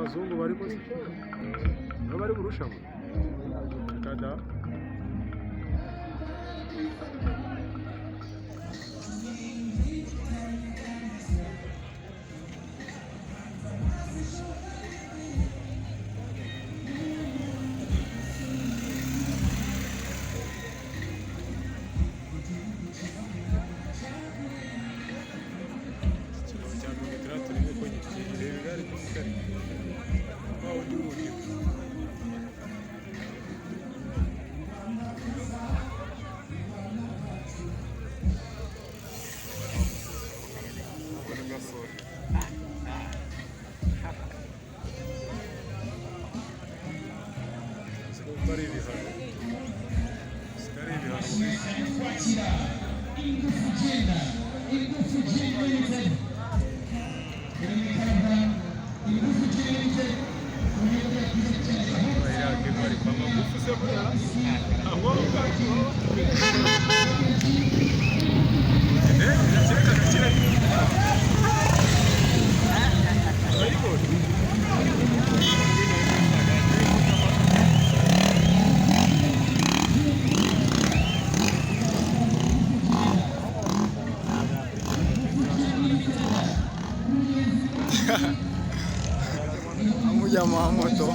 Abazungu barimo se nibo bari burushanwa kada. Ikigabo cya 61 ko gikeye, reba igare ry'umukara wa wundi wundi. Siko ari ibihano, siko ari ibihano bibi. Kwakira Ingufu Gin, Ingufu Gin Limited iri muri Kampala. Ingufu Gin Limited, ubunyobwa bwiza cyane. Iriya gemu ari kwa magufi se buriya ntabwo waba ubwacu. Irakeka gakira, urayibona. Amujya moto.